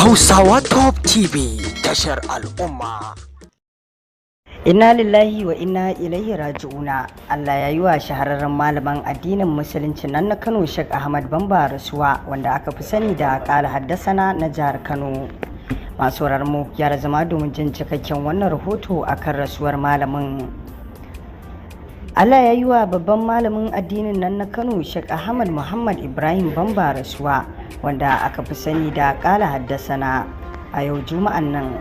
Hausawa Top TV, tashar al'umma. Inna lillahi wa inna ilaihi raji'una. Allah ya yi wa shahararren malamin addinin Musulunci nan na Kano, Sheikh Ahmad Bamba, rasuwa, wanda aka fi sani da Kala Haddasana na jihar Kano. Masu mu gyara zama domin jin cikakken wannan rahoto akan rasuwar malamin. Allah ya yi wa babban malamin addinin nan na Kano, Sheikh Ahmad Muhammad Ibrahim Bamba, rasuwa, wanda aka fi sani da Kala Haddasana, a yau Juma'an nan.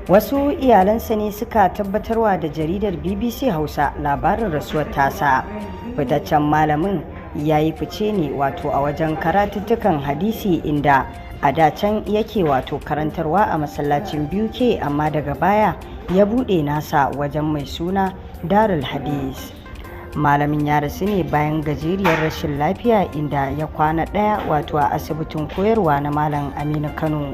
Wasu iyalansa ne suka tabbatarwa da jaridar BBC Hausa labarin rasuwar tasa. Fitaccen malamin ya yi fice ne wato a wajen karatuttukan hadisi, inda a da can yake wato karantarwa a masallacin BUK, amma daga baya ya buɗe nasa wajen mai suna Darul Hadis. Malamin ya rasu ne bayan gajeriyar rashin lafiya, inda ya kwana ɗaya wato a asibitin koyarwa na Malam Aminu Kano.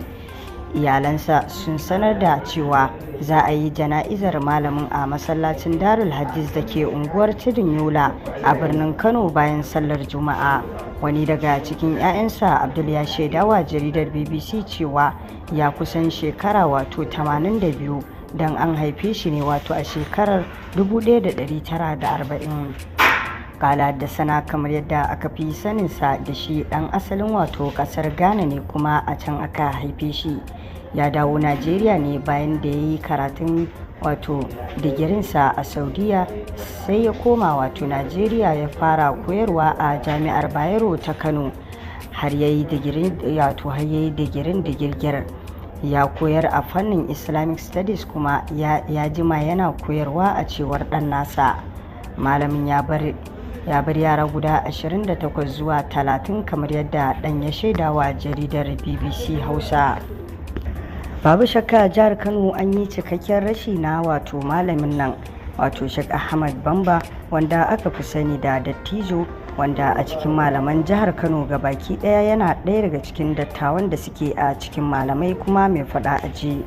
Iyalansa sun sanar da cewa za a yi jana'izar malamin a masallacin Darul Hadis da ke unguwar Tudun Yola a birnin Kano bayan sallar Juma'a. Wani daga cikin 'ya'yansa, Abdul, ya shaidawa jaridar BBC cewa ya kusan shekara wato 82, don an haife shi ne wato a shekarar 1940. Kala da sana, kamar yadda aka fi saninsa da shi, dan asalin wato kasar Ghana ne, kuma a can aka haife shi. Ya dawo Najeriya ne bayan da ya yi karatun wato digirinsa a Saudiya, sai ya koma wato Najeriya ya fara koyarwa a Jami'ar Bayero ta Kano har ya yi digirin, wato har ya yi digirin digirgir. Ya koyar a fannin Islamic Studies, kuma ya jima yana koyarwa, a cewar dan nasa. Malamin ya bar yara guda 28 zuwa 30, kamar yadda dan ya shaidawa jaridar BBC Hausa. Babu shakka jihar Kano an yi cikakken rashi na wato malamin nan, wato Sheikh Ahmad Bamba, wanda aka fi sani da Dattijo, wanda a cikin malaman jihar Kano baki daya yana ɗaya daga cikin dattawan da suke a cikin malamai, kuma mai faɗa a ji.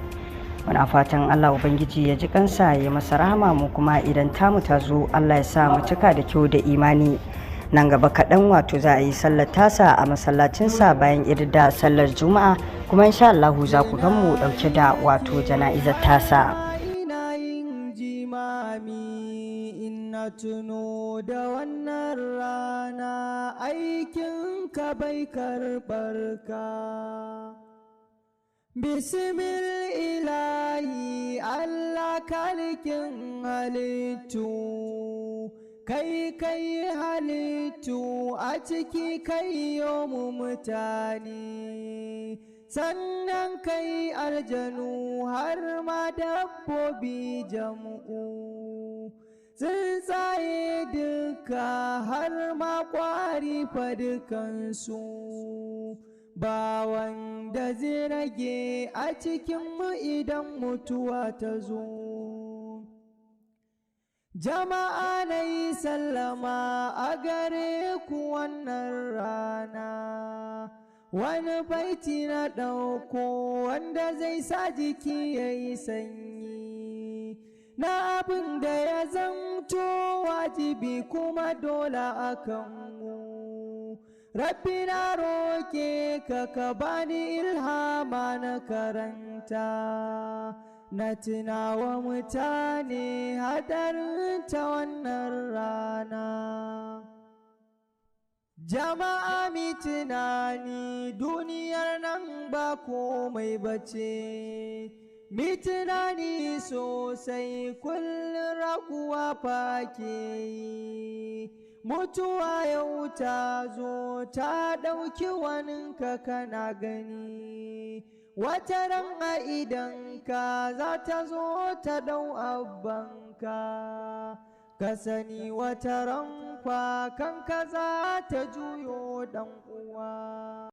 Muna fatan Allah Ubangiji ya ji kansa, ya masa rahama. Mu kuma idan tamu ta zo, Allah ya sa mu cika da kyau da imani. Nan gaba kaɗan wato za a yi sallar tasa a masallacinsa bayan idar sallar Juma'a, kuma insha Allahu za ku gan mu ɗauke da wato jana'izar tasa. Ina yin jimami in na tuno da wannan rana, aikin ka bai karɓar ka. Bismil ilahi, Allah kalikin halittu, kai kai halittu, a ciki kai mu mutane, sannan kai aljanu, har ma dabbobi jam'u, tsuntsaye duka, har ma kwari fa dukansu, ba wanda zai rage a cikinmu idan mutuwa ta zo. Jama'a, na yi sallama a gare ku wannan rana. Wani baiti na ɗauko wanda zai sa jiki ya yi sanyi, na abin da ya zamto wajibi kuma dole a kanmu. Rabbi, na roke ka, ka bani ilhama na karanta, na tunawa mutane hadarin ta wannan rana. Jama'a, mi tunani, duniyar nan ba komai bace. Mi tunani sosai, kullum raguwa fa ke yi. Mutuwa yau ta zo ta ɗauki waninka kana gani. Wata ran a idanka za ta zo ta ɗau abbanka. Ka sani, wata ran fa kanka za ta juyo, ɗan uwa.